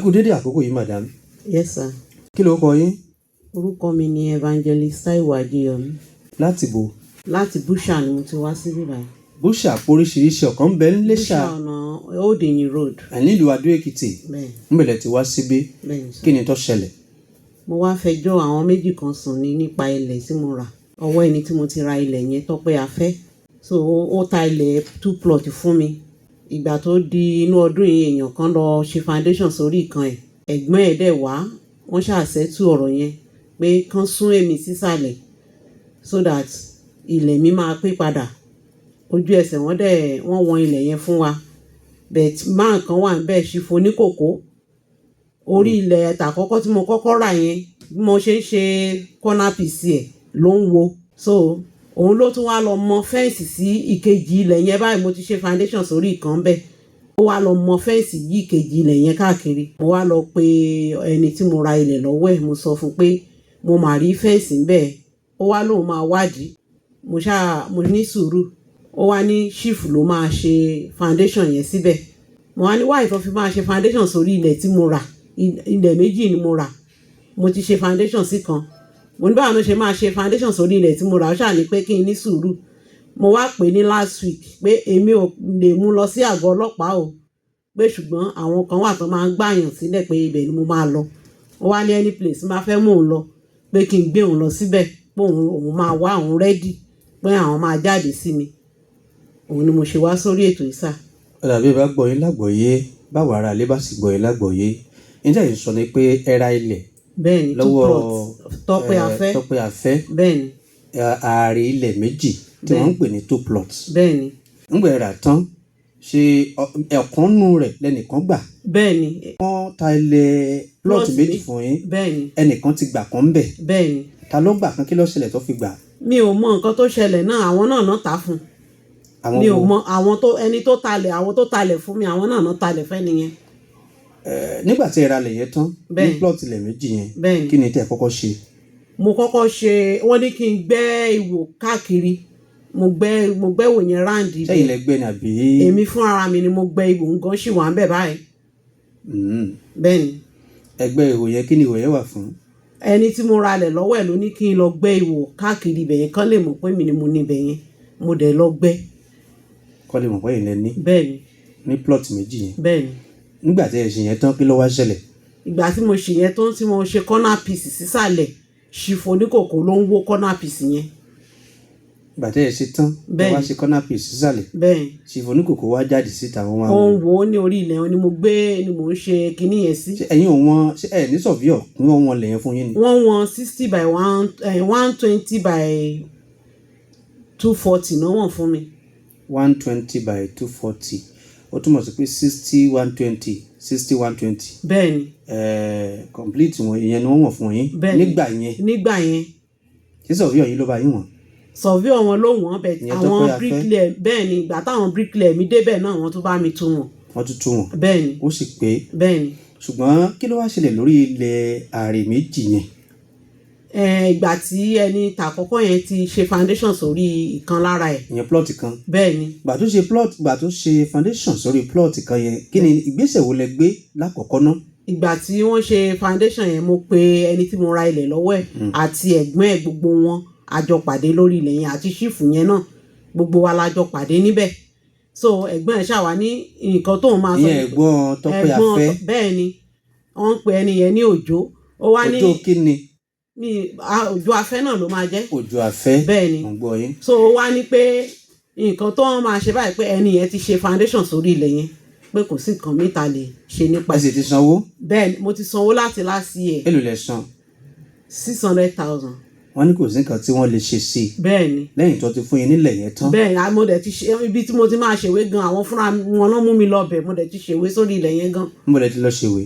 Ẹ kú dédé àkókò yìí, madam. Yes, sir. Kí ló kọ yín? Orúkọ mi ni Evangelist Taiwo Adéyọmí. Láti bo? Láti Busha ni mo ti wá síbí báyìí. Búṣà poríṣiríṣi, ọ̀kan ń bẹ ń Iléṣà. Busha, ọ̀nà Old Iyin Road. Nílùú Adó Èkìtì. Bẹ́ẹ̀. Ńbẹ̀lẹ̀ ti wá síbí. Bẹ́ẹ̀ ni, sir. Kí ni tó ṣẹlẹ̀? Mo wá fẹjọ́ àwọn méjì kan sùn ní nípa ilẹ̀ tí mo rà. Ọwọ́ ẹni tí mo ti ra ilẹ̀ yẹn, Tọ́pẹ́ Afẹ́. So ó ta ilẹ̀ two plot fún mi. Ìgbà tó di inú ọdún yìí, èèyàn kan lọ ṣe foundation sórí ìkan ẹ̀. Ẹ̀gbọ́n ẹ̀ dẹ̀ wá, wọ́n ṣáà settle ọ̀rọ̀ yẹn pé kán sún èmi sísàlẹ̀ so that ilẹ̀ mi máa pé padà. Ojú ẹsẹ̀, wọ́n dẹ̀ wọ́n wọn ilẹ̀ yẹn fún wa. But man kan wà níbẹ̀, Chief Oníkòkó. Orí ilẹ̀ tàkọ́kọ́ tí mo kọ́kọ́ rà yẹn, bí mo ṣe ń ṣe corner piece ẹ̀ ló ń wo. So òun ló tún wá lọ mọ fence sí ìkejì ilẹ̀ yẹn báyìí. Mo ti ṣe foundation sórí ìkan bẹ́ẹ̀. Ó wá lọ mọ fence yí ìkejì ilẹ̀ yẹn káàkiri. Mo wá lọ pe ẹni tí mo ra ilẹ̀ lọ́wọ́ ẹ̀, mo sọ fún pé mo mà rí fence ńbẹ̀. Ó wá lóun máa wádìí. Mo ṣáà mo ní sùúrù. Ó wá ní chief ló máa ṣe foundation yẹn síbẹ̀. Mo wá ní why tó fi máa ṣe foundation sórí ilẹ̀ tí mo rà? Ilẹ̀ méjì ni mo rà. Mo ti ṣe foundation sí kan. Mo ní báwo ló ṣe máa ṣe foundation sórí ilẹ̀ tí mo rà? Ó ṣáà ní pé kí n ní sùúrù. Mo wá pè ní last week pé èmi ò lè mú lọ sí àgọ́ ọlọ́pàá o, pé ṣùgbọ́n àwọn kan wà tó máa ń gbàyàn sílẹ̀, pé ibẹ̀ ni mo máa lọ. Ó wá ní any place máa fẹ́ mú òun lọ, pé kí n gbé òun lọ síbẹ̀, pé òun máa wá òun ready, pé àwọn máa jáde sí mi. Òun ni mo ṣe wá sórí ètò yìí, sir. Ó dàbí bá gbọ́ yín lágbọ̀ọ́yé, báwo ará ilé bá sì gbọ́ yín lágbọ̀ọ́yé, níta yìí sọ ni pé ẹ ra ilẹ̀ Bẹ́ẹ̀ni, two lọ́wọ́ plot, Tọ́pẹ́ Afẹ́. Tọ́pẹ́ Afẹ́. Bẹ́ẹ̀ni. Ààrẹ ilẹ̀ méjì tí wọ́n ń pè ní two plots. Bẹ́ẹ̀ni. Ńgbà ẹ rà tán, ṣe ẹ̀kan nù rẹ̀ lẹ́nìkan gbà? Bẹ́ẹ̀ni. Wọ́n ta ilẹ̀ plot Plot méjì fún yín. Bẹ́ẹ̀ni. Ẹnìkan ti gbà kan ń bẹ̀. Bẹ́ẹ̀ni. Ta ló gbà kan? Kí ló ṣẹlẹ̀ tó fi gbà? Mi ò mọ nǹkan tó ṣẹlẹ̀ náà. Àwọn náà náà tà á fún. Àwọn Mi ò wo? mọ àwọn tó ẹni tó talẹ̀, àwọn tó talẹ̀ fún mi, àwọn náà náà talẹ̀ fẹ́ nìyẹn. Nígbà tí ẹ ra ilẹ̀ yẹn tán ní plot ilẹ̀ méjì yẹn, kí ni tẹ́ ẹ kọ́kọ́ ṣe? Mo kọ́kọ́ ṣe, wọ́n ní kí n gbẹ́ ihò káàkiri. Mo gbẹ́ ihò yẹn round Sẹ́yìn ibẹ̀. lẹ gbẹ́ ni àbí? Èmi fún ara mi ni mo gbẹ́ ihò ngan, sì wà ń bẹ̀ báyìí. Bẹ́ẹ̀ni. Ẹgbẹ́ ihò yẹn, kí ni ihò yẹn wà fún? Ẹni tí mo ralẹ̀ lọ́wọ́ ẹ̀ ló ní kí n lọ gbẹ́ ihò káàkiri ibẹ̀ yẹn, kán lè mọ̀ pé mi ni mo ní ibẹ̀ yẹn. Mo dẹ̀ lọ gbẹ́. Kọ́ lè mọ̀ pé ẹ̀yin lẹ ní Bẹ́ẹ̀ni. ní plot méjì yẹn. Bẹ́ẹ̀ni. Nígbà tí ẹ ṣe yẹn tán, kí ló wá ṣẹlẹ̀? Ìgbà tí mo ṣe yẹn tán, tí mo ṣe corner piece sísàlẹ̀, Chief Oníkòkò ló ń wó corner piece yẹn. Ìgbà tí ẹ ṣe tán, ẹ wá ṣe corner piece sísàlẹ̀. Bẹ́ẹ̀ni. Chief Oníkòkò wá jáde síta, wọ́n wá Ó wò. ń wò ó ní orí ilẹ̀ wọn ni mo gbé ni mò ń ṣe kinní yẹn sí. Ṣé ẹ̀yin ò wọ́n, ṣé ẹ ní surveyor kí wọ́n wọn lẹ̀ yẹn fún yín ni? Wọ́n wọn 60 by 120 by 240 náà wọ̀n fún mi. 120 by 240, ó túmọ̀ sí pé 60, 120, 60, 120. Bẹ́ẹ̀ni. Complete wọn ìyẹn ni wọ́n wọ̀n fún yín Bẹ́ẹ̀ni. nígbà yẹn? Nígbà yẹn. Ṣé surveyor yín ló bá yín wọ̀n? Surveyor wọn ló wọ̀n bẹ́ẹ̀. Ìyẹn tó Àwọn pé a fẹ́. bricklayer, bẹ́ẹ̀ni. Ìgbà táwọn bricklayer mi débẹ̀ náà, wọ́n tún bá mi tún wọ̀n. Wọ́n tún tún wọ̀n? Bẹ́ẹ̀ni. Ó sì pé? Bẹ́ẹ̀ni. Ṣùgbọ́n kí ló wá ṣẹlẹ̀ lórí ilẹ̀ ààrẹ méjì yẹn? Ìgbà tí ẹni tàkọ́kọ́ yẹn ti ṣe foundation sórí ìkan lára ẹ̀. Ìyẹn plot kan. Bẹ́ẹ̀ni. Gbà tó ṣe plot, gbà tó ṣe foundation sórí plot kan yẹn, kí ni ìgbésẹ̀ wo lẹ gbé lákọ̀ọ́kọ́ ná? Ìgbà tí wọ́n ṣe foundation yẹn, mo pe ẹni tí mo ra ilẹ̀ lọ́wọ́ ẹ̀ àti ẹ̀gbọ́n ẹ̀, gbogbo wọn a jọ pàdé lórí ilẹ̀ yẹn, àti chief yẹn náà, gbogbo wa la jọ pàdé níbẹ̀. So ẹ̀gbọ́n ẹ̀ ṣàwá ní nǹkan tóun máa sọ. Ìyẹn ẹ̀gbọ́n Tọ́pẹ́ Ẹ̀gbọ́n Afẹ́? Bẹ́ẹ̀ ni. Wọ́n ń pe ẹni yẹn ní Òjó. Ó wá ní Òjó kí ni? Mi Òjó Afẹ́ náà ló máa jẹ́. Òjó Afẹ́. Bẹ́ẹ̀ ni. Mo ń gbọ́ yín. So ó wá ní pé nǹkan tó wọ́n máa ṣe báyìí, pé ẹni yẹn ti ṣe foundation sórí ilẹ̀ yẹn, pé kò sí nǹkan mìta lè ṣe nípa. Ẹ sì ti sanwó? Bẹ́ẹ̀ ni, mo ti sanwó láti last year. Èló lẹ san? 600,000. Wọ́n ní kò sí nǹkan tí wọ́n lè ṣe sí i? Bẹ́ẹ̀ ni. Lẹ́yìn tó ti fún yín nílẹ̀ yẹn tán? Bẹ́ẹ̀ ni. Mo dẹ̀ ti ṣe ibi tí mo ti máa ṣèwé gan, àwọn fúnra wọn náà mú mi lọ bẹ̀. Mo dẹ̀ ti ṣèwé sórí ilẹ̀ yẹn gan. Níbo lẹ ti lọ ṣèwé?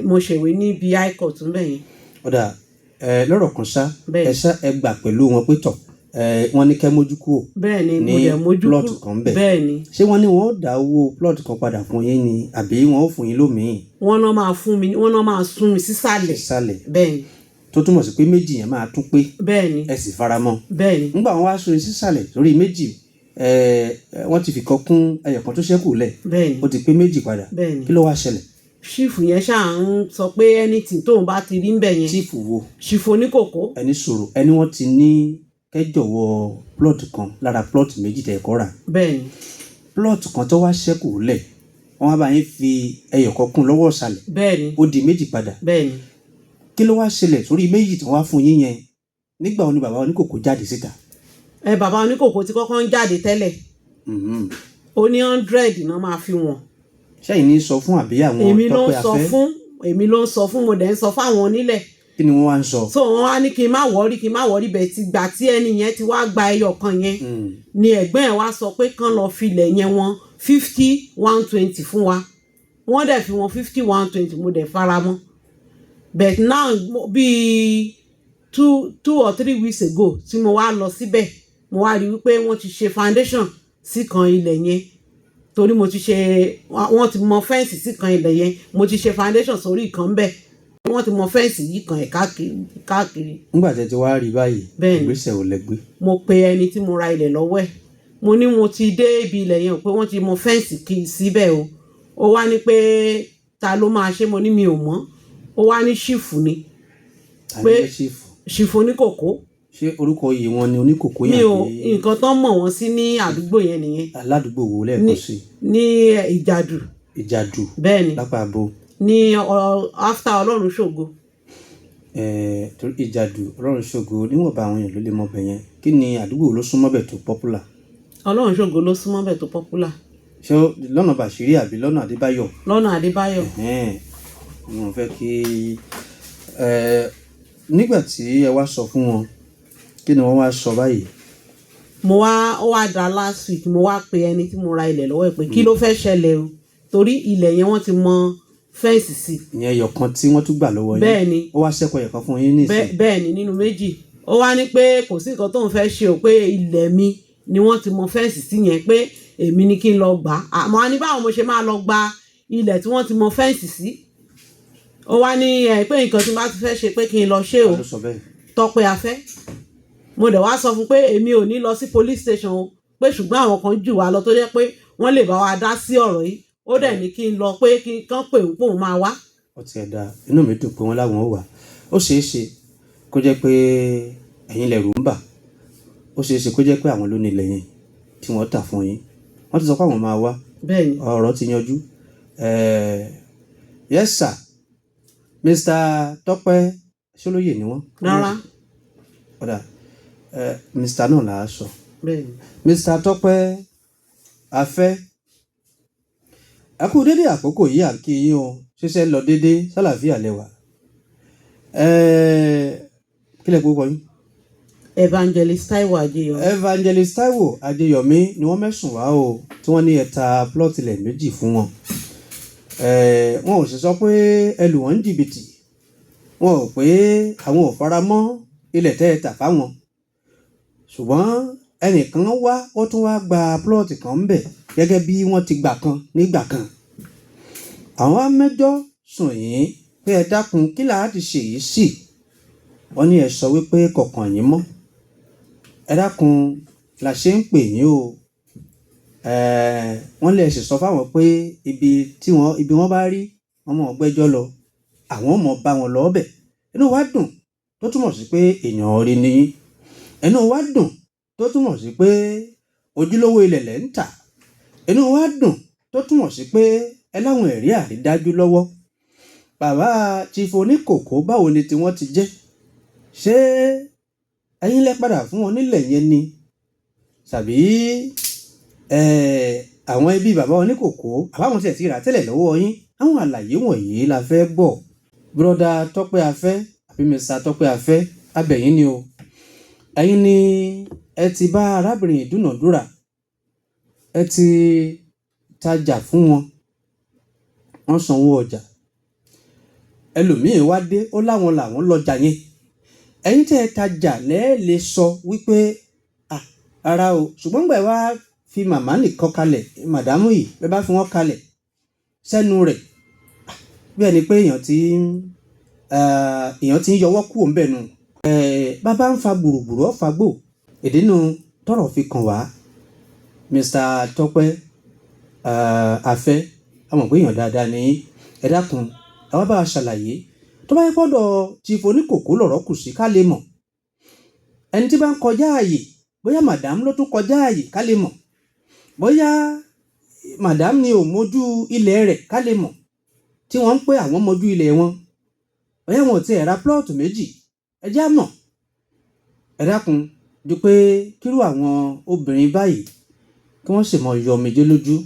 Mo ṣèwé níbi high court ńbẹ̀ yẹn. Ó dáa, ẹ lọ́rọ̀ kan ṣá, Bẹ́ẹ̀. ẹ ṣá ẹ gbà pẹ̀lú wọn pé tọ̀ ẹ, wọ́n ní kẹ́ mójú kúrò Bẹ́ẹ̀ ni, mo ní dẹ̀ mójú plot kúrò. kan bẹ̀. Bẹ́ẹ̀ ni. Ṣé wọ́n ní wọ́n ó dá owó plot kan padà fún yín ni, àbí wọ́n ó fún yín lómìí? Wọ́n náà máa fún mi, wọ́n náà máa sún mi sísàlẹ̀. Sísàlẹ̀. Bẹ́ẹ̀ ni. Tó túmọ̀ sí pé méjì yẹn máa tún pé? Bẹ́ẹ̀ ni. Ẹ sì faramọ́? Bẹ́ẹ̀ ni. Nígbà wọn wá sún yín sísàlẹ̀ lórí méjì, ẹ ẹ, wọ́n ti fìkan kún ẹyọ kan tó ṣẹ́kù lẹ̀. Bẹ́ẹ̀ ni. Ó ti pé méjì padà. Bẹ́ẹ̀ ni. Kí ló wá ṣẹlẹ̀? Chief yẹn ṣáà ń sọ pé anything tóun bá ti rí ńbẹ̀ yẹn. Chief wo? Chief oníkòkó. Ẹni sọ̀rọ̀ ẹni wọ́n ti ní kẹjọ̀wọ́ plot kan lára plot méjì tẹ̀ kọ́ rà. Bẹ́ẹ̀ ni. Plot kan tó wá ṣẹ́kù lẹ̀, wọ́n wá bá yín fi ẹyọ kan kún lọ́wọ́ ìsàlẹ̀. Bẹ́ẹ̀ ni. Ó di méjì padà. Bẹ́ẹ̀ ni. Kí ló wá ṣẹlẹ̀ sórí méjì tí wọ́n wá fún yín yẹn? Nígbà wo ni bàbá oníkòkó jáde síta? Ẹ bàbá oníkòkó ti kọ́kọ́ ń jáde tẹ́lẹ̀. Ó ní 100 náà máa fi wọ̀n. Ṣẹ́yìn ní sọ fún àbí àwọn Èmi ló ń Tọ́pẹ́ sọ Afẹ́? fún, èmi ló ń sọ fún, mo dẹ̀ ń sọ fáwọn onílẹ̀. Kí ni wọ́n wá ń sọ? So wọ́n wá ní kí n má worry, kí n má worry bẹ́ẹ̀. Ti gbà tí ẹni yẹn ti wá gba ẹyọ kan yẹn ni ẹ̀gbọ́n ẹ̀ wá sọ pé kán lọ filẹ̀ yẹn wọn 50 120 fún wa. Wọ́n dẹ̀ fi wọn 50 120, mo dẹ̀ fara mọ́. But now, bíi 2 or 3 weeks ago tí mo wá lọ síbẹ̀, mo wá rí wípé wọ́n ti ṣe foundation sí kan ilẹ̀ yẹn, torí mo ti ṣe, wọ́n ti mọ fence sí kan ilẹ̀ yẹn. Mo ti ṣe foundation sórí ìkan bẹ́ẹ̀, wọ́n ti mọ fence yìí kan ẹ̀ káàkiri káàkiri. Nígbà tí ẹ ti wá rí báyìí, Bẹ́ẹ̀ni. ìgbésẹ̀ ò lẹ gbé? Mo pe ẹni tí mo ra ilẹ̀ lọ́wọ́ ẹ̀. Mo ní mo ti dé ibi ilẹ̀ yẹn o, pé wọ́n ti mọ fence kì í síbẹ̀ o. Ó wá ní pé ta ló máa ṣe. Mo ní mi ò mọ̀. Ó wá ní chief ni. Ta ni Pé jẹ́ chief? Chief oníkòkó. Ṣé orúkọ yìí wọn ni oníkòkó Mi yẹn ò àbí? Nǹkan tán mọ̀ wọ́n sí ní àdúgbò yẹn nìyẹn. Aládùúgbò wo lẹ́ẹ̀kan sí? Ní Ìjàdù. Ìjàdù? Bẹ́ẹ̀ ni. Lápá abo? Ní after Ọlọ́run ṣògo. Torí Ìjàdù, Ọlọ́run ṣògo, níwọ̀nba àwọn èèyàn ló lè mọ̀ bẹ̀ yẹn. Kí ni àdúgbò wo ló súnmọ́ bẹ̀ tó popular? Ọlọ́run ṣògo ló súnmọ́ bẹ̀ tó popular. Ṣé lọ́nà Bàṣírí àbí lọ́nà Adébáyọ̀? Lọ́nà Adébáyọ̀. Ẹ̀hẹ́n, mo fẹ́ kí nígbà tí ẹ wá sọ fún wọn, kí ni wọ́n wá sọ báyìí? Mo wá, ó wá da last week, mo wá pe ẹni tí mo ra ilẹ̀ lọ́wọ́ ẹ̀ pé kí ló fẹ́ ṣẹlẹ̀ o, torí ilẹ̀ yẹn wọ́n ti mọ fence sí. Ìyẹn ẹyọ kan tí wọ́n tún gbà lọ́wọ́ yín? Bẹ́ẹ̀ ni. Ó wá ṣẹ́kù ẹyọ kan fún yín nísìnyí? Bẹ́ẹ̀ ni, nínú méjì. Ó wá ní pé kò sí nǹkan tóun fẹ́ ṣe o, pé ilẹ̀ mi ni wọ́n ti mọ fence sí yẹn, pé èmi ni kí n lọ gbà á. Àmọ́ a ní báwo mo ṣe máa lọ gba ilẹ̀ tí wọ́n ti mọ fence sí? Ó wá ní ẹ pé nǹkan tí n bá ti fẹ́ ṣe, pé kí n lọ ṣe o. Ta ló sọ bẹ́ẹ̀? Tọ́pẹ́ Afẹ́. Mo dẹ̀ wá sọ fún pé èmi ò ní lọ sí police station o, pé ṣùgbọ́n àwọn kan jù wá lọ tó jẹ́ pé wọ́n lè bá wa dá sí ọ̀rọ̀ yìí. Ó dẹ̀ ní kí n lọ, pé kí n kàn pé òun pòun máa wá. Ó ti ẹ̀ dáa, inú mi dùn pé wọ́n láwọn ó wà. Ó ṣeé ṣe kó jẹ́ pé ẹ̀yin lẹ̀rù ń bà. Ó ṣeé ṣe kó jẹ́ pé àwọn ló ní ilẹ̀ yẹn tí wọ́n tà fún yín. Wọ́n ti sọ pé àwọn máa wá. Bẹ́ẹ̀ ni. Ọ̀rọ̀ ti yanjú. Yes sir, Mr. Tọ́pẹ́ Ṣólóyè ni wọ́n? Rárá. Ọ̀dà, Mr. náà là á sọ. Bẹ́ẹ̀ ni. Mr. Tọ́pẹ́ Afẹ́, ẹ kú dédé àkókò yìí, à ń kí yín o. Ṣiṣẹ́ lọ dédé, sálàáfíà lẹ́wà? Kí lẹ kó yín? Evangelist Taiwo Ajéyọmí. Evangelist Taiwo Ajéyọmí ni wọ́n mẹ́sùn wá o, tí wọ́n ní ẹ ta plot ilẹ̀ méjì fún wọn. Wọn ò sì sọ pé ẹ lù wọ́n ní jìbìtì. Wọn ò pé àwọn ò fara mọ́ ilẹ̀ tẹ́ ẹ tà fáwọn, ṣùgbọ́n ẹnìkan wá, ó tún wá gba plot kan ń bẹ̀ gẹ́gẹ́ bí wọ́n ti gbà kan nígbà kan. Àwọn á mẹ́jọ sùn yín pé ẹ dákun, kí là á ti ṣe yìí sí? Wọ́n ní ẹ sọ wípé kọ̀ọ̀kan yín mọ́. Ẹ dákun, la ṣe ń pè yín o. Wọ́n lè sì sọ fáwọn pé ibi tí wọ́n, ibi wọ́n bá rí wọ́n mọ̀ gbẹ́jọ́ lọ, àwọn mọ̀ bá wọn lọ bẹ̀. Inú wa dùn, tó túmọ̀ sí pé èèyàn rí ni yín. Inú wa dùn, tó túmọ̀ sí pé ojúlówó ilẹ̀ lẹ̀ ń tà. Inú wa dùn, tó túmọ̀ sí pé ẹ láwọn ẹ̀rí àrídájú lọ́wọ́. Bàbá Chief Oníkòkó, báwo ni tiwọn ti jẹ́? Ṣé ẹ̀yin lẹ padà fún wọn nílẹ̀ yẹn ni, tàbí àwọn ẹbí bàbá Oníkòkó àbáwọn tiẹ̀ ti rà tẹ́lẹ̀ lọ́wọ́ yín? Àwọn àlàyé wọ̀nyí la fẹ́ gbọ́. Brother Tọ́pẹ́ Afẹ́ àbí Mr. Tọ́pẹ́ Afẹ́, abẹ̀yìn ni o. Ẹ̀yin ni ẹ ti bá arábìnrin ìdúnàdúrà, ẹ ti tajà fún wọn, wọ́n sanwó ọjà. Ẹlòmíín wá dé, ó láwọn làwọn lọ́jà yẹn. Ẹ̀yin tẹ́ ẹ tajà lẹ́ẹ̀ lè sọ wípé à rárá o, ṣùgbọ́n gbà wá fi màmá nìkan kalẹ̀, màdámù yìí, bẹ́ẹ̀ bá fi wọ́n kalẹ̀ sẹ́nu rẹ̀, bí ẹni pé èèyàn ti ń yọwọ́ kúrò ńbẹ̀ nu. Bàbá ń fa gbùrùgbùrù ọ̀fà gbò ìdínú tọ́rọ̀ fi kàn wá. Mr. Tọ́pẹ́ Afẹ́, a mọ̀ pé èèyàn dáadáa ni yín. Ẹ dákun, ẹ wá bá a ṣàlàyé. Tó bá yẹ pọ́dọ̀ Chief Oníkòkó lọ̀rọ̀ kù sí, ká lè mọ̀. Ẹni tí bá ń kọjá ààyè, bóyá madam ló tún kọjá ààyè, ká lè mọ̀. Bóyá madam ni ò mójú ilẹ̀ rẹ̀, ká lè mọ̀. Tí wọ́n ń pé àwọn mójú ilẹ̀ wọn, bóyá wọn ò tiẹ̀ ra plot méjì, ẹ jẹ́ á mọ̀. Ẹ dákun, ju pé kírú àwọn obìnrin báyìí kí wọ́n sì mọ yọ omijé lójú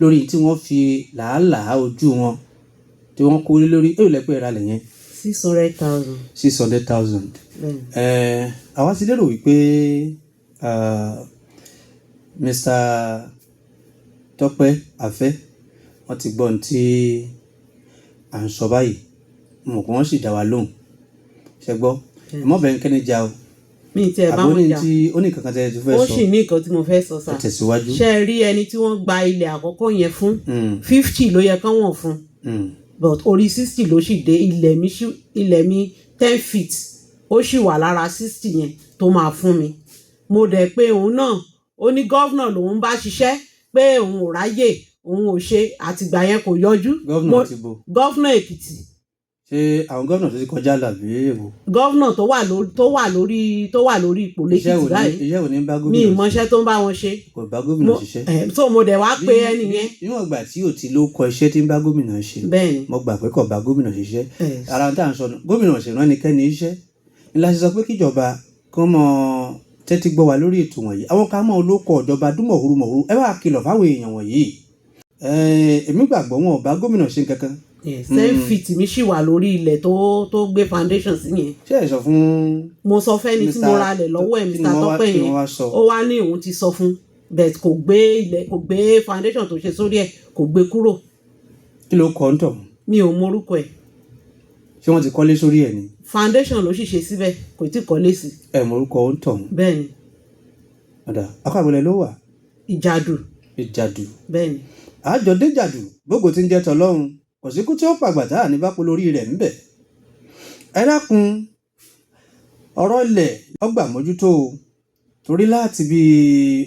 lórí tí wọ́n fi làálàá ojú wọn tí wọ́n kó lé lórí. Èló lẹ pé ẹ ra lẹ̀ yẹn? 600,000. 600,000. Bẹ́ẹ̀ni. Àwa ti lérò wípé Mr. Tọ́pẹ́ Afẹ́ wọ́n ti gbọ́ ohun tí à ń sọ báyìí. Mo mọ̀ pé wọ́n sì dá wa lóhùn. Ṣé gbọ́? Ẹ mọ́ bẹ́ẹ̀ ń kẹ́ni jà o. Mi tiẹ̀ bá Àbó wọn ní jà. tí ó ní kankan tẹ́ ẹ tún fẹ́ Ó sọ. sì ní nǹkan tí mo fẹ́ sọ sà. Ẹ tẹ̀síwájú. Ṣé ẹ rí ẹni tí wọ́n gba ilẹ̀ àkọ́kọ́ yẹn fún? 50 ló yẹ kán wọ̀n fún. But orí 60 ló sì dé. Ilẹ̀ mi ṣì, ilẹ̀ mi 10 feet ó sì wà lára 60 yẹn tó máa fún mi. Mo dẹ̀ pé òun náà, ó ní governor lòun bá ṣiṣẹ́, pé òun ò ráyè, òun ò ṣe, àtìgbà yẹn kò yọjú. Governor ti bo? Governor Èkìtì. Ṣé àwọn governor tó ti kọjá lọ àbí èwo? Governor tó wà lórí ipò Iṣẹ́ lÉkìtì wo ni báyìí. Iṣẹ́ wo ni ń bá Mi gómìnà ṣe? ìmọ̀ṣẹ́ tó ń bá wọn ṣe. Kò bá gómìnà ṣiṣẹ́. So mo dẹ̀ wá pé ẹni yẹn. Níwọ̀n ìgbà tí ò ti ló kọ iṣẹ́ tí ń bá gómìnà ṣe. Bẹ́ẹ̀ni. Mo gbà pé kò bá gómìnà ṣiṣẹ́. Ara tá à ń sọ nù, gómìnà ò sì rán ẹnikẹ́ni iṣẹ́. Ńlá ṣe sọ pé kíjọba kán mọ tẹ́tí gbọ́ wa lórí ètò wọ̀nyí. Àwọn kan mọ́ olóko ìjọba dúnmọ̀húrú mọ̀húrú. Ẹ bá kìlọ̀ fáwọn èèyàn wọ̀nyí. Èmi gbàgbọ́ wọn ò bá gómìnà ṣe nǹkan kan. Yes, 10 feet mi sì wà lórí ilẹ̀ tó gbé foundation sí yẹn. Ṣé ẹ sọ fún Mo sọ fẹ́ni tí mo ra lẹ̀ lọ́wọ́ ẹ̀, Kí Mr. ni wọ́n wá Tọ́pẹ́ kí yẹn. wọ́n wá sọ? Ó wá ní òun ti sọ fún, but kò gbé ilẹ̀, kò gbé foundation tó ṣe sórí ẹ̀, kò gbé kúrò. Kí ló kọ́ ń tọ̀? Mi ò mọ orúkọ ẹ̀. Ṣé wọ́n ti kọ́lé sórí ẹ̀ ni? Foundation ló sì ṣe síbẹ̀, kò tí kọ́lé sí. Ẹ mọ orúkọ ń tọ̀? Bẹ́ẹ̀ni. Ọ̀dà akọ àbọ̀lẹ̀ ló wà. Ìjàdù. Ìjàdù. Bẹ́ẹ̀ni. Àjọ déjàdù gbogbo tí ń jẹ́ tọlọ́run, kò sí kú tí ó pàgbà tá à ní bá polórí rẹ̀ ńbẹ̀. Ẹ dákun, ọ̀rọ̀ ilẹ̀ ọgbà mójútó o, torí láti bí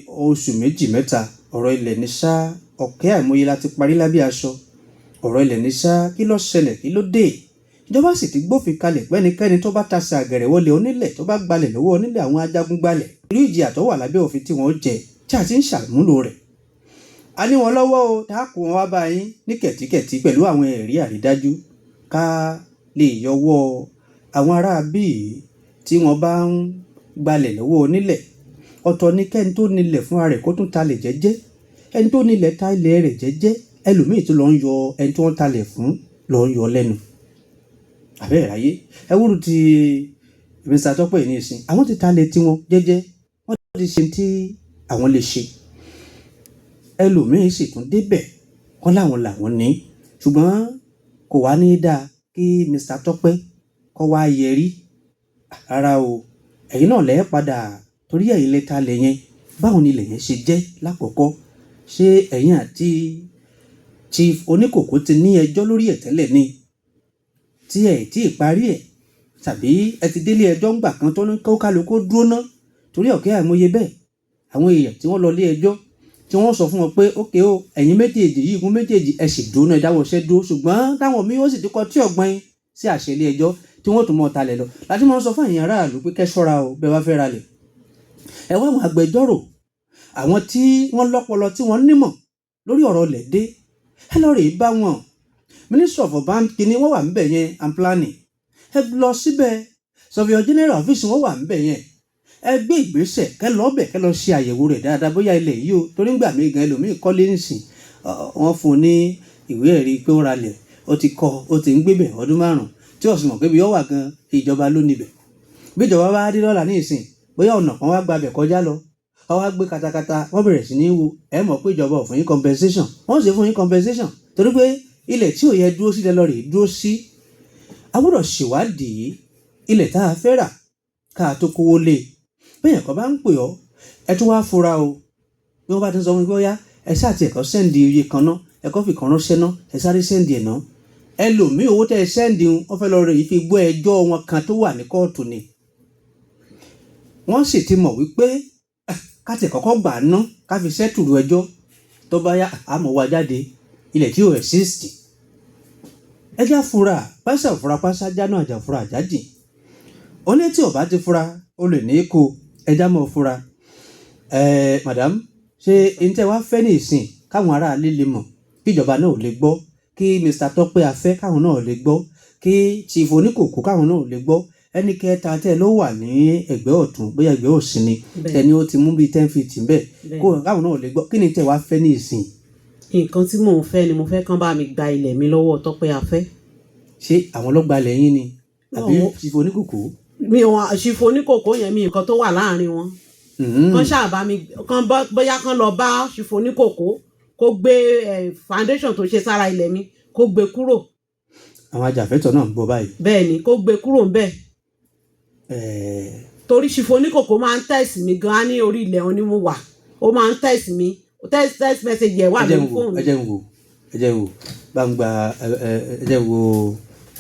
oṣù méjì mẹ́ta, ọ̀rọ̀ ilẹ̀ ní ṣá. Ọ̀kẹ́ àìmọye la ti parí lábẹ́ aṣọ ọ̀rọ̀ ilẹ̀ ní ṣá. Kí ló ṣẹlẹ̀? Kí ló dé? Ìjọba sì ti gbófin kalẹ̀ pẹ́nikẹ́ni tó bá tasẹ̀ àgẹ̀rẹ̀ wọlé onílẹ̀, tó bá gbalẹ̀ lọ́wọ́ onílẹ̀, àwọn ajagun gbalẹ̀, irú ìjìyà tó wà lábẹ́ òfin tí wọ́n jẹ, tí a ti ń ṣàmúlò rẹ̀. A ní wọn lọ́wọ́ o, tá a kó wọn wá bá yín ní kẹ̀tíkẹ̀tí pẹ̀lú àwọn ẹ̀rí àrídájú, ká lè yọwọ́ àwọn ará bíi tí wọ́n bá ń gbalẹ̀ lọ́wọ́ onílẹ̀. Ọ̀tọ̀ ní kẹ́ni tó nílẹ̀ fúnra rẹ̀ kó tún talẹ̀ jẹ́jẹ́. Ẹni tó nílẹ̀ ta ilẹ̀ rẹ̀ jẹ́jẹ́, ẹlòmíì tó lọ ń yọ ẹni tó ń talẹ̀ fún lọ ń yọ lẹ́nu. Àbẹ́ ìráyé ẹ wúru ti Mr. Tọ́pẹ́ ní ìsìn, àwọn ti talẹ̀ tiwọn jẹ́jẹ́, wọ́n ti ṣe tí àwọn lè ṣe. Ẹlòmíín sì tún débẹ̀, wọ́n láwọn làwọn ní, ṣùgbọ́n kò wá ní dáa kí Mr. Tọ́pẹ́ kọ́ wá yẹrí rárá o. Ẹ̀yin náà lẹ́ẹ̀ padà, torí ẹ̀yin lẹ talẹ̀ yẹn. Báwo ni ilẹ̀ yẹn ṣe jẹ́ lákọ̀ọ́kọ́? Ṣé ẹ̀yin àti Chief Oníkòkó ti ní ẹjọ́ lórí ẹ̀ tẹ́lẹ̀ ni tí ẹ̀ tí ì parí ẹ̀, tàbí ẹ ti délé ẹjọ́ ńgbà kan tó ní kó kálukú dúró ná? Torí ọ̀kẹ́ àìmọye bẹ́ẹ̀, àwọn èèyàn tí wọ́n lọ lé ẹjọ́, tí wọ́n sọ fún wọn pé ókè o, ẹ̀yin méjèèjì yìí, igun méjèèjì, ẹ sì dúró náà, ẹ dáwọ́ iṣẹ́ dúró, ṣùgbọ́n táwọn míín ó sì ti kọ tí ọ̀gbọ́n sí àṣẹ ilé ẹjọ́ tí wọ́n tún mọ́ talẹ̀ lọ. Láti máa ń sọ fún ẹ̀yin aráàlú pé kẹ́ ṣọ́ra o. Bẹ́ẹ̀ bá fẹ́ ralẹ̀, ẹ wá àwọn agbẹjọ́rò, àwọn tí wọ́n lọ́pọlọ, tí wọ́n nímọ̀ lórí ọ̀rọ̀ ilẹ̀ dé, ẹ lọ rèé bá wọn. Ministry of Urban kìíní wọ́n wà ńbẹ̀ yẹn and planning, ẹ lọ síbẹ̀. Surveyor General office wọ́n wà ńbẹ̀ yẹn. Ẹ gbé ìgbésẹ̀ kẹ́ lọ bẹ̀, kẹ́ lọ ṣe àyẹ̀wò rẹ̀ dáadáa bóyá ilẹ̀ yìí o. Torí ńgbà míì gan, ẹlòmíì kọ́lé nísìn, wọ́n fún un ní ìwé ẹ̀rí pé ó ralẹ̀, ó ti kọ́, ó ti ń gbébẹ̀ ọdún 5, tí ó sì mọ̀ pé bí ó wà gan, ìjọba ló níbẹ̀. Bí ìjọba bá dé lọ́la ní ìsìn, bóyá ọ̀nà kan wá gbabẹ̀ kọjá lọ, wọ́n wá gbé katakata, wọ́n bẹ̀rẹ̀ sí ní wo, ẹ mọ̀ pé ìjọba ò fún yín compensation. Wọ́n sì fún yín compensation torí pé ilẹ̀ tí ò yẹ dúró sílẹ̀ lọ rèé dúró sí. A gbọ́dọ̀ ṣèwádìí ilẹ̀ tá a fẹ́ rà ká tó kówó lé e. Bẹ́ẹ̀ kan bá ń pè ọ́, ẹ tún wá fura o. Bí wọ́n bá ti ń sọ fún mi pé ó yá, ẹ ṣáà ti ẹ̀kọ́ send iye kan ná, ẹ̀kọ́ fi kan ránṣẹ́ ná, ẹ sáré send ẹ̀ ná, ẹlòmíì owó tẹ́ ẹ send ń, wọ́n fẹ́ lọ rè fi gbọ́ ẹjọ́ wọn kan tó wà ní kóòtù ni. Wọ́n sì ti mọ̀ wípé ká ti kọ́kọ́ gbà á ná, ká fi settle ẹjọ́, tó bá yá, àmọ́ wa jáde ilẹ̀ tí ò exist. Ẹ já fura, pásá fura, pásá jáná, àjà fura, àjájì oní tí ò bá ti fura ó lè ní í kó. Ẹ já mọ́ fura. Ẹ madam, ṣé n tẹ́ wá fẹ́ ní ìsìn káwọn aráalé lè mọ̀, kíjọba náà ò lè gbọ́, kí Mr. Tọ́pẹ́ Afẹ́ káwọn náà lè gbọ́, kí Chief Oníkòkó káwọn náà lè gbọ́, ẹni kẹta tẹ́ ló wà ní ẹ̀gbẹ́ ọ̀tún, bóyá ẹ̀gbẹ́ òsì ni, tẹni ó ti mú bíi 10 feet ńbẹ̀, kó káwọn náà lè gbọ́, kí ni tẹ́ wá fẹ́ ní ìsìn? Nǹkan tí mò ń fẹ́ ni, mo fẹ́ kán bá mi gba ilẹ̀ mi lọ́wọ́ Tọ́pẹ́ Afẹ́. Ṣé àwọn ọlọ́gba lẹ́yìn ni àbí No. Chief Oníkòkó? Mi ò, Chief Oníkòkó yẹn, mi nǹkan tó wà láàrin wọn. Kán ṣáà bá mi kán bóyá kán lọ bá Chief Oníkòkó, kó gbé foundation tó ṣe sára ilẹ̀ mi, kó gbé kúrò. Àwọn ajàfẹ́tọ̀ọ́ náà ń gbọ́ báyìí. Bẹ́ẹ̀ ni, kó gbé kúrò ńbẹ̀. Torí Chief Oníkòkó máa ń text mi gan án, ní orí ilẹ̀ òun ni mo wà, ó máa ń text mi, text message ẹ̀ wà Ẹ jẹ́ ń lórí wò. fóònù. Ẹ jẹ́ ń wò, ẹ jẹ́ ń wò, gbangba. Ẹ jẹ́ ń wo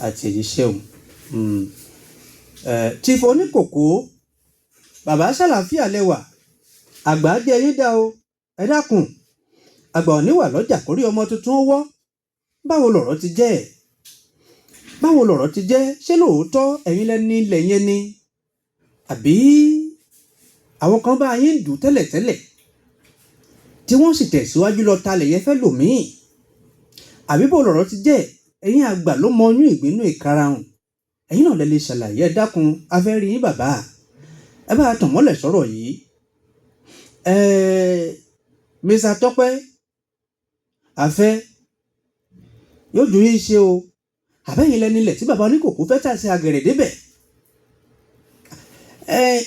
àtẹ̀jíṣẹ́ òun. Chief Oníkòkó, bàbá, ṣàlàáfíà lẹ́wà? Àgbà jẹ́ yín dá o. Ẹ dákun, àgbà ò ní wà lọ́jà kórí ọmọ tuntun ó wọ́. Báwo lọ̀rọ̀ ti jẹ́? Báwo lọ̀rọ̀ ti jẹ́? Ṣé lóòótọ́ ẹ̀yin lẹ́ni ilẹ̀ yẹn ni, àbí àwọn kan bá yín dùn tẹ́lẹ̀tẹ́lẹ̀ tí wọ́n sì tẹ̀síwájú lọ talẹ̀ yẹn fẹ́ lòmíì, àbí bó lọ̀rọ̀ ti jẹ́? Ẹ̀yin àgbà ló mọ oyún ìgbínú ìkarahun, ẹ̀yin náà lẹ lè ṣàlàyé. Ẹ dákun, a fẹ́ rí yín, bàbá, ẹ bá tàn mọ́lẹ̀ sọ̀rọ̀ yìí. Mr. Tọ́pẹ́ Afẹ́, yóò dùn yín ṣe o. Àbẹ́yìn lẹni ilẹ̀ tí bàbá Oníkòkó fẹ́ tà sí agẹ̀rẹ̀ débẹ̀?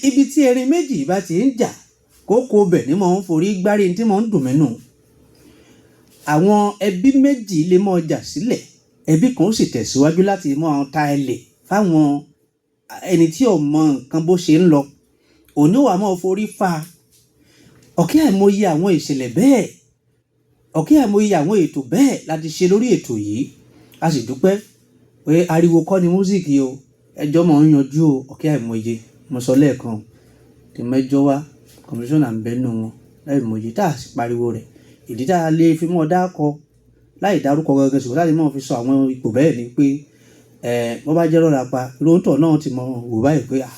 Ibi tí erin méjì bá ti ń jà, kókó bẹ̀ ni mò ń forí gbárí tí mò ń dùn mí nù. Àwọn ẹbí méjì lè mọ ọjà sílẹ̀, ẹbí kan ó sì tẹ̀síwájú láti mọ ta ẹlẹ̀ fáwọn ẹni tí ò mọ nǹkan bó ṣe ń lọ, òní wàá máa forí fa ọ̀kẹ́. Àìmọye àwọn ìṣẹ̀lẹ̀ bẹ́ẹ̀, ọ̀kẹ́ àìmọye àwọn ètò bẹ́ẹ̀ láti ṣe lórí ètò yìí. A sì dúpẹ́ pé ariwo kọ́ ni músíìkì o, ẹjọ́ mọ̀ ń yanjú o. Ọ̀kẹ́ àìmọye, mo sọ lẹ́ẹ̀kan tí mẹ́jọ wá, kọmíṣánná ń bẹ nínú wọn láìmọye tá a sì pariwo rẹ̀. Ìdí tá a lè fi mọ́ dákọ láì dárúkọ gangan, ṣùgbọ́n láti mọ́ fi sọ àwọn ipò bẹ́ẹ̀ ni pé ẹ bọ́ bá jẹ́ lọ́la pa lóńtọ̀ náà ti mọ wò báyìí pé à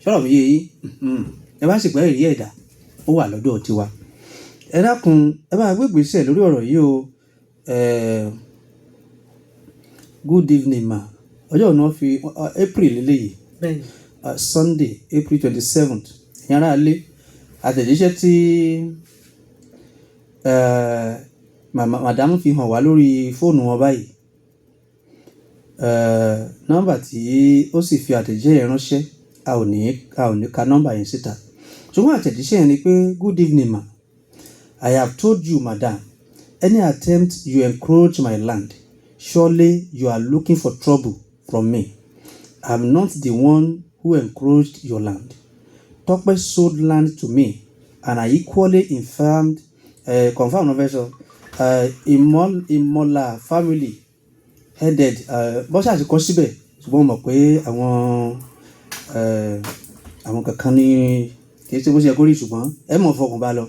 sọ̀rọ̀ mi yé yín. Ẹ bá sì pẹ́ ìrí ẹ̀dá ó wà lọ́dọ̀ tiwa. Ẹ dákun, ẹ bá gbé ìgbésẹ̀ lórí ọ̀rọ̀ yìí o. Good evening, ma. Ọjọ́ òní wọ́n fi April lélẹ́yìí. Bẹ́ẹ̀ni. Sunday, April 27th. Ìyẹn ará ilé, àtẹ̀jíṣẹ́ tí madam fi hàn wá lórí fóònù wọn báyìí, nọ́mbà tí ó sì fi àtẹ̀jíṣẹ́ yẹn ránṣẹ́, a ò ní ka nọ́mbà yẹn síta, ṣùgbọ́n àtẹ̀jíṣẹ́ yẹn ni pé, "Good evening, ma. I have told you, madam, any attempt you encroach my land, surely you are looking for trouble from me. I'm not the one who encroached your land. Tope sold land to me and I equally informed, confirm no fẹ́ sọ, Imola family headed." Bọ́sà ti kọ́ síbẹ̀, ṣùgbọ́n mo mọ̀ pé àwọn kankan ní kì í ṣe bó ṣe yẹ kó rí, ṣùgbọ́n ẹ mọ̀ fọkàn bá lọ.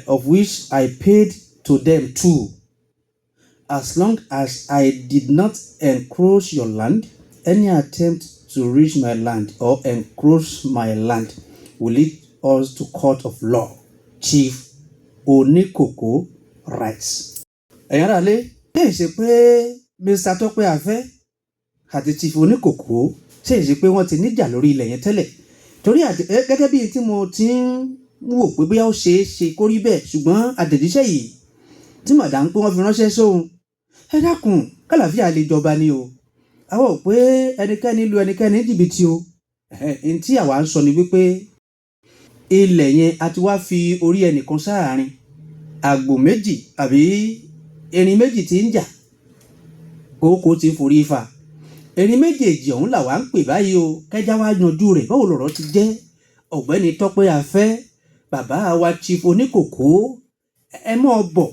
"Of which I paid to them too. As long as I did not encroach your land, any attempt to reach my land or encroach my land will lead us to court of law. Chief Oníkòkó writes." Ẹ̀yin ará ilé, ṣé ìṣe pé Mr. Tọ́pẹ́ Afẹ́ àti Chief Oníkòkó, ṣé ìṣe pé wọ́n ti níjà lórí ilẹ̀ yẹn tẹ́lẹ̀? Torí àti gẹ́gẹ́ bí tí mo ti ń wò pé bóyá ó ṣeé ṣe kó rí bẹ́ẹ̀, ṣùgbọ́n àtẹ̀jíṣẹ́ yìí tí madam pé wọ́n fi ránṣẹ́ sóhun, ẹ dákun, kàlàáfíà lè jọba ni o. Àwọn ò pé ẹnikẹ́ni lu ẹnikẹ́ni ní jìbìtì o. Ẹ̀hẹ́n, tí àwa ń sọ ni wípé ilẹ̀ yẹn, a ti wá fi orí ẹnìkan sáàárín, àgbò méjì àbí erin méjì tí ń jà, kókó ti ń forí fa erin méjèèjì ọ̀hún làwa ń pè báyìí o. Kẹjá wá yanjú rẹ̀. Báwo lọ̀rọ̀ ti jẹ́, Ọ̀gbẹ́ni Tọ́pẹ́ Afẹ́, bàbá wa Chief Oníkòkó? Ẹ mọ́ ọ bọ̀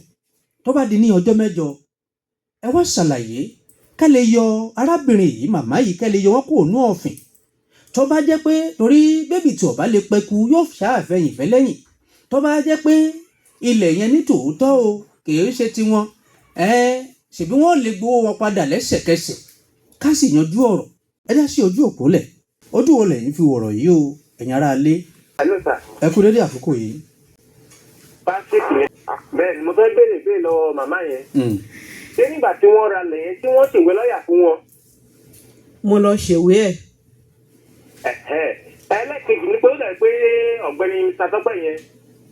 tó bá di ní ọjọ́ mẹ́jọ, ẹ wá ṣàlàyé ká lè yọ arábìnrin yìí, màmá yìí, ká lè yọ wọ́n kúrò ní ọ̀fìn. Tó bá jẹ́ pé torí bébì tí ọba lè pẹ́kú yóò ṣàfẹ́yìn fẹ́ lẹ́yìn, tó bá jẹ́ pé ilẹ̀ yẹn ní tòótọ́ o, kì í ṣe tiwọn ẹ. Ṣèbí wọ́n lè gbowó wọn padà lẹ́sẹ̀kẹsẹ̀, ká sì yanjú ọ̀rọ̀. Ẹ dá sí ojú òpó lẹ̀. Ojú wo lẹ̀yin fi wọ̀rọ̀ yìí o, ẹ̀yin ará ilé? Hello sir. Ẹ kú dédé àkókò yìí. Patrick ni. Bẹ́ẹ̀ ni, mo fẹ́ béèrè béèrè lọ́wọ́ màmá yẹn. Ṣé nígbà tí wọ́n ra lẹ̀ yẹn, tí wọ́n ṣèwé lọ́ọ̀yà fún wọn? Mo lọ ṣèwé ẹ̀. Ẹ̀hẹ́. Ẹlẹ́kejì ni pé ó dàbí pé ọ̀gbẹ́ni Mr. Tọ́pẹ́ yẹn,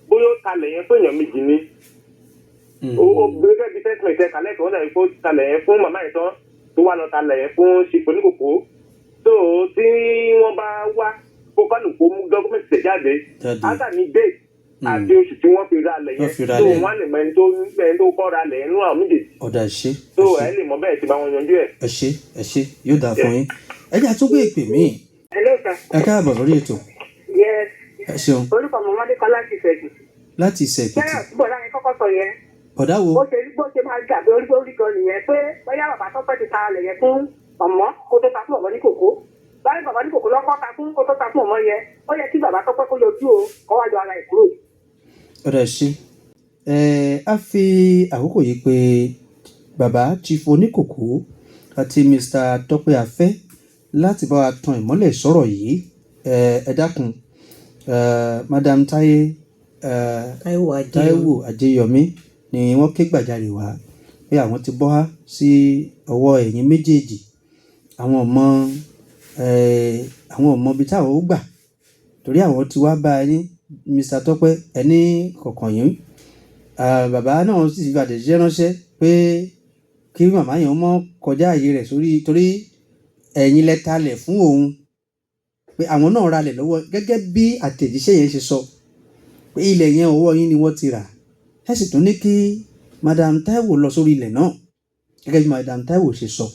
bóyá ó talẹ̀ yẹn fún èèyàn méjì ni. Ó gẹ́gẹ́ bí testament ẹ̀ kálẹ̀ kan, ó dàbí pé ó talẹ̀ yẹn fún màmá yẹn tán, tó wá lọ talẹ̀ yẹn fún ṣipò oníkòkó. Tó tí wọ́n bá wá, kó kálukú mú document tẹ̀ jáde. Jáde. Átà ní date àti oṣù tí wọ́n fi ra lẹ̀ Wọ́n yẹn. fi ra Tó lẹ̀. wọ́n á lè mọ ẹni tó kọ́ ra lẹ̀ yẹn nínú àwọn méjèèjì. Ọ̀dà, ṣe. Tó ẹ lè mọ bẹ́ẹ̀ tí bá wọn yanjú ẹ̀. Ẹ ṣé, ẹ ṣé, yóò dáa fún yín. Ẹ jẹ́ àtúngbé ìpè míì. Hello sir. Ẹ káàbọ̀ sórí ètò. Yes. Ẹ ṣeun. Orúkọ mi Ọmọdé kan láti Ìfẹ̀gùn. Láti Ìsẹ̀ Èkìtì. Fẹ́ràn túbọ̀ láyé kọ́kọ́ sọ yẹn. Ọ̀dà wo? Bó ṣe máa gbàgbé orí orí gan nìyẹn, pé bóyá bàbá Tọ́pẹ́ ti ta alẹ̀ yẹn fún ọmọ kó tó ta fún ọmọ ní kòkó. Báyìí bàbá ní kòkó lọ́kọ́ ta fún kó tó ta fún ọmọ yẹn. Ó yẹ kí bàbá Tọ́pẹ́ kó yọjú o, kó wá yọ ara ẹ̀ kúrò. Ọ̀dà, ṣe. Ẹ á fi àkókò yìí pé bàbá Chief Oníkòkó àti Mr. Tọ́pẹ́ Afẹ́ láti bá wa tan ìmọ́lẹ̀ sọ̀rọ̀ yìí. Ẹ dákun, Madam Táyé Táíwò Ajé. Táíwò Ajéyọmí ni wọ́n ké gbàjarè wá pé àwọn ti bọ́ sí ọwọ́ ẹ̀yin méjèèjì. Àwọn ọmọ ibi táwọn ó gbà, torí àwọn ti wá bá yín, Mr. Tọ́pẹ́, ẹni kọ̀ọ̀kan yín. Bàbá náà sì fi àtẹ̀jíṣẹ́ ránṣẹ́ pé kí màmá yẹn mọ́ kọjá ààyè rẹ̀ sórí, torí ẹ̀yin lẹ talẹ̀ fún òun, pé àwọn náà ralẹ̀ lọ́wọ́, gẹ́gẹ́ bí àtẹ̀jíṣẹ́ yẹn ṣe sọ, pé ilẹ̀ yẹn, ọwọ́ yín ni wọ́n ti rà. Ẹ sì tún ní kí Madam Taiwo lọ sórí ilẹ̀ náà, gẹ́gẹ́ bí Madam Taiwo ṣe sọ.